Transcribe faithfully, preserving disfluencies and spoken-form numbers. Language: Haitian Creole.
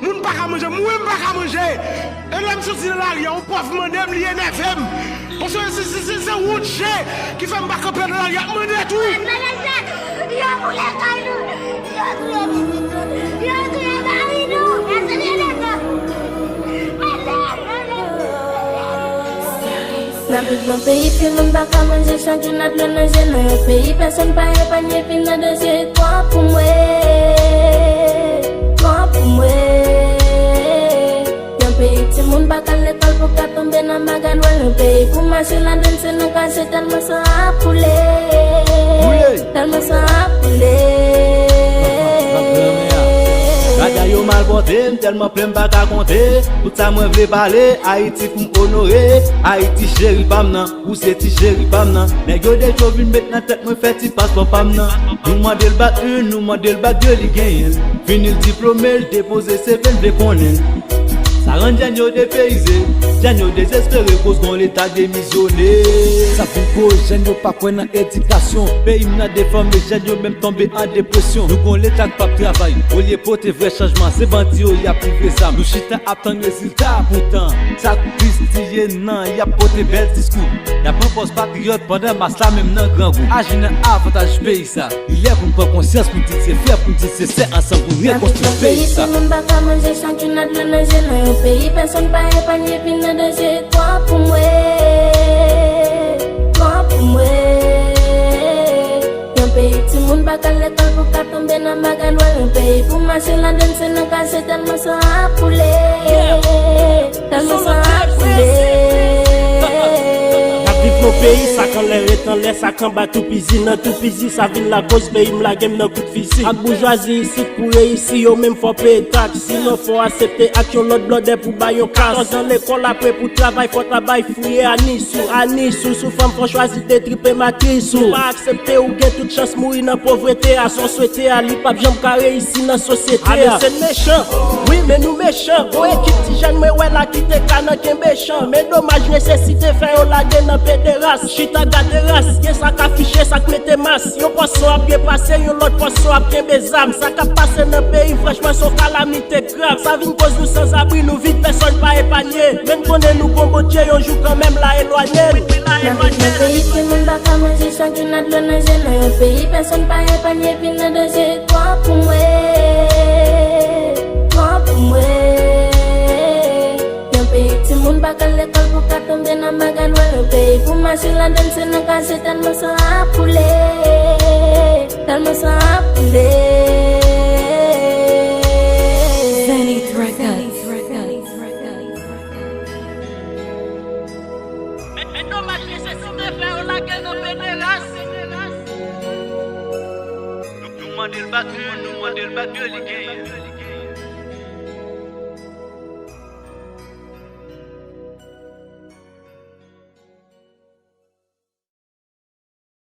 Moun pa ka manje, mwen m pa ka manje. E lè m soti nan lari a, yon pòv mande m, li enève m. Paske se, se, se, se wont je ki fè m pa kanpe nan lari a, ap mande tou. Yo boule kay nou, yo touye pitit nou, yo touye mari nou, yo touye lè nou. N ap viv nan peyi timoun pa ka manje, chak jou n ap dlo nan je, nan yon peyi pèsonn pa epanye, vi n an danje, twòp pou mwen, twòp pou mwen. Yon peyi timoun pa ka al lekòl pou ka tonbe nan magadwèl, yon peyi pou mache ladann se nan kache tèlman san ap koule, tèlman san ap koule. Bagay yo mal pòte, m tèlman plen m pa ka konte. Tout sa mwen vle pale, Ayiti pou m onore. Ayiti cheri pa m nan, ou se ti cheri pa m nan. Nèg yo deja vin met nan tèt mwen fè ti paspò pa m nan. Nou mande l bak youn, nou mande l bak de, li genyen l. Fini l diplome, l depoze se vle, m vle konnen l. Sa rann jèn yo depeyize, jèn yo dezespere koz gon Leta demisyone. Sa vin koz jèn yo pa kwè nan edikasyon. Peyi m nan defòme, jèn yo menm tonbe an depresyon. Nou gon Leta k p ap travay, olye pote vrè chanjman, se bandi yo y ap livre zam. Nou chita ap tann rezilta, poutan sa k plis tiye nan, y ap pote bèl diskou. Y ap pran pòz patriyòt pandan mas la menm nan grangou. Aji nan avantaj peyi sa. Li lè pou n pran konsyans, pou n di l se frè, pou n di l se sè, ansanm pou n rekonstwi peyi sa. Timoun pa ka manje, chak jou n ap dlo nan je, nan yon peyi pèsonn pa epanye, vi n an danje, twòp pou mwen, twòp pou mwen. Yon peyi timoun pa ka al lekòl pou ka tonbe nan magadwèl, yon peyi pou mache ladann se nan kache tèlman san ap koule. Tèlman san ap koule. N ap viv nan peyi sa k anlè ret anlè, sa k anba toupizi nan toupizi, sa vin lakoz peyi m lage m nan kout fizi. Ak boujwazi isit pou reyisi, yo menm fò peye taks. Sinon fò aksepte ak yon lòt blòdè pou bay yon kas. Katòz an lekòl apre pou travay, fò ta bay fouye anis ou, anis ou. Sou fanm fò chwazi detripe matris ou. Nou pa aksepte ou gen tout chans mouri nan povrete a, sa w swete a, li p ap janm ka reyisi nan sosyete a. Ale se mechan, wi men nou mechan. Gon ekip ti jèn mwen wè la ki te ka nan kenbe chan. Men domaj nesesite fè yo lage nan pederas. Chita gade ras, gen sa k afiche, sa k mete mas. Yon pòsyon ap byen pase, yon lòt pòsyon ap kenbe zam. Sa k ap pase nan peyi franchman se yon kalamite grav. Sa vin koz nou sanzabri, nou vid, pèsonn pa epanye. Men n konnen nou gon Bondye, yon jou kanmenm l a elwanye n. N ap viv nan peyi timoun pa ka manje, chak jou n ap dlo nan je, nan yon peyi pèsonn pa epanye, vi n an danje, twòp pou mwen, twòp pou mwen. Yon peyi timoun pa ka al lekòl pou ka tonbe nan magadwèl, yon peyi pou mache ladann se nan kache tèlman san ap koule, tèlman san ap koule. Zenith Records. Men, men domaj nesesite fè yo lage nan pederas. Nou, nou mande l bak youn, nou mande l bak de, li genyen.